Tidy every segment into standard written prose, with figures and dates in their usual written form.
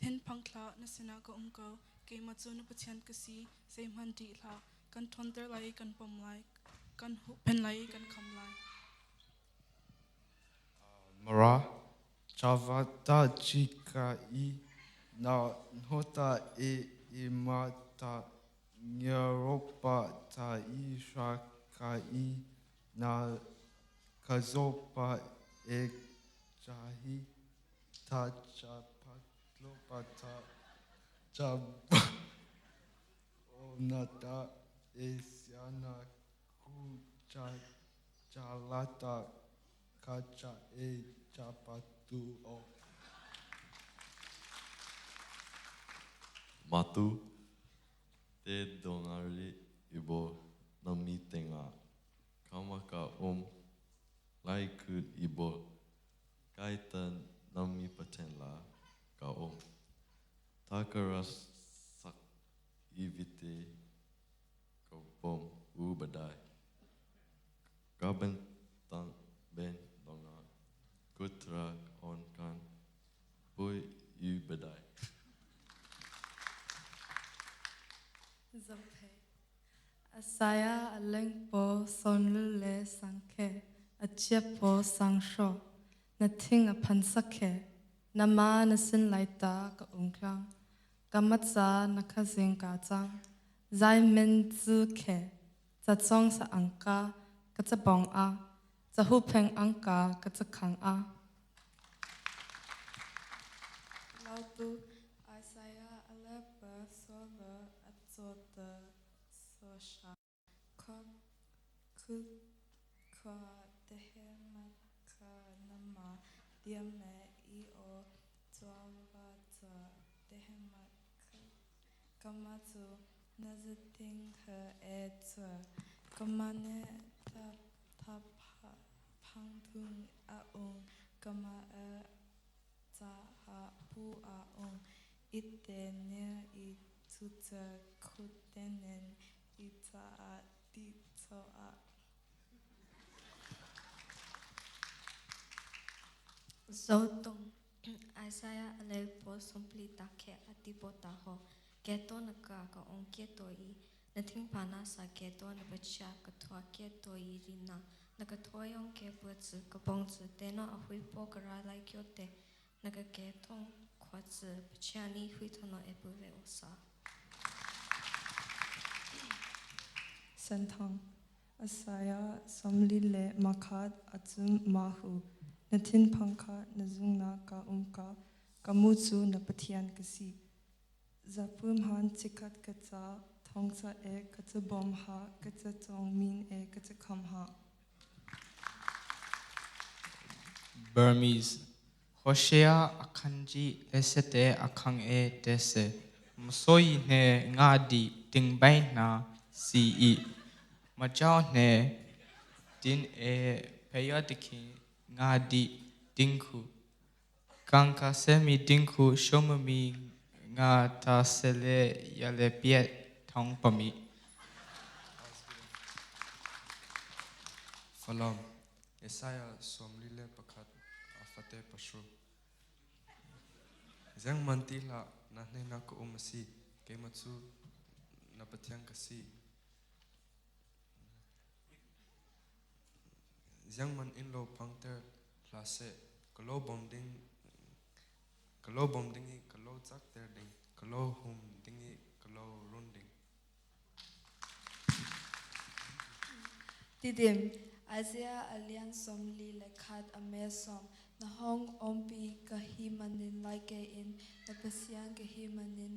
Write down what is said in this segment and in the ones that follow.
thinphang hlah, na sinah ka um ko. Keimah cu na Pathian ka si, zeihmanh ṭih hlah. Kan ṭhawnter lai i kan pom lai, kan huhphenh lai i kan kham lai. Mara Chavata chika i na nhota e imata ngeropa ta i sha ka i na kazopa e chahi ta chapatlopa ta chaba onata e siana ku cha chalata kacha e chapatu o. Matu te dongari ibo nami tenga kamaka om lai kut ibo kaitan nami paten la ka om takara sak ivite ka bom u badai kaben tang ben donga kutra on kan pui u badai. Zophei. Asaya alengpo sonlu le sangkhe achiapo sangsho na thing a phan sakhe na ma na sin lai ta ka ungklang ka matza na kha zing ka chang zai men zu khe cha chong sa angka ka cha bong a cha hu pheng angka ka cha khang a. Lautu Isaiah alepa sola atsota sosha kho khu khwa tehe ma kha nama diame i o chuawa cha tehe ma kha kama chu nazating he e chua kamane tha tha phang thung a ung kama e cha ha pu a ung ite ne i chu cha khu tenen i cha a ti cho a. Zotung Isaiah alel po sumpli takhe ati po taho keto na ka ka ong keto i na thing pana sa keto na bacha ka thua keto i rina na ka thoyong ke bu chu ka bong chu te no a hui po ka ra lai kyo te na ka ke thong khwa chu bacha ni hui thono e bu ve osa. Senthang Asaya somli le makhat achum mahu na thin phangkha na zungna ka umka kamu chu na Pathian ka si zapum han chikhat ka cha thongcha e ka cha bom ha ka cha chong min e ka cha kham ha. Burmese Hosea akhanji lesete akhang e tese msoi hne nga di tingbai na si i machao hne tin e payodiki nga di dingku kangka semi dingku shomami nga ta sele yale piet thong pami. Falam Isaiah 31 afate pasru Zeng man ti hlah na hnena ka um asi keimah cu na Pathian ka si Zeng man in lo phangter hlah seh ka lo bawm ding ka lo bawm ding i ka lo cakter ding ka lo hum ding i ka lo run ding. Tidim Isaiah alian 31 ame som na hong ompi ka hi manin lai ke in na pasian ka hi manin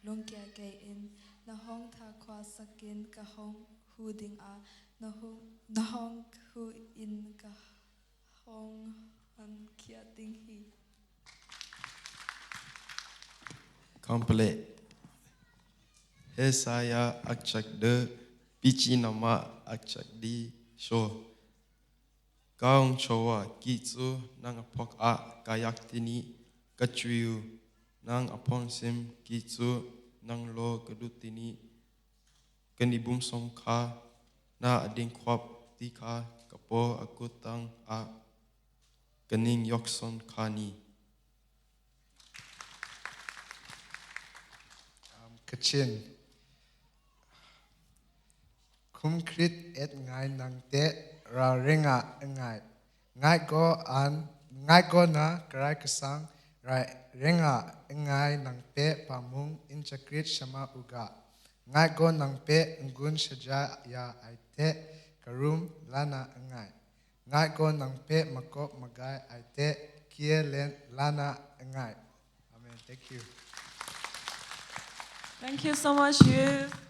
lungkia ke in na hong tha khwa sakin ka hong hu ding a na hong na hong hu in ka hong han khia ding hi. Complete Hesaya akchak de pichi nama akchak di sho kaung chowa ki chu nang apok a kayak tini kachuyu nang apong sim ki chu nang lo kadut tini kanibum som kha na ading khwap ti kha kapo akutang a kaning yokson kha ni. Kachin. Khumkrit et ngai nang te ra ringa ngai. Ngai go an ngai go na karai kasang rai ringa ngai nang pe pamung inchakrit shama uga. Ngai go nang pe ngun shaja ya ai te karum lana ngai. Ngai go nang pe makok magai ai te kia len lana ngai. Amen. Thank you. Thank you so much, youth.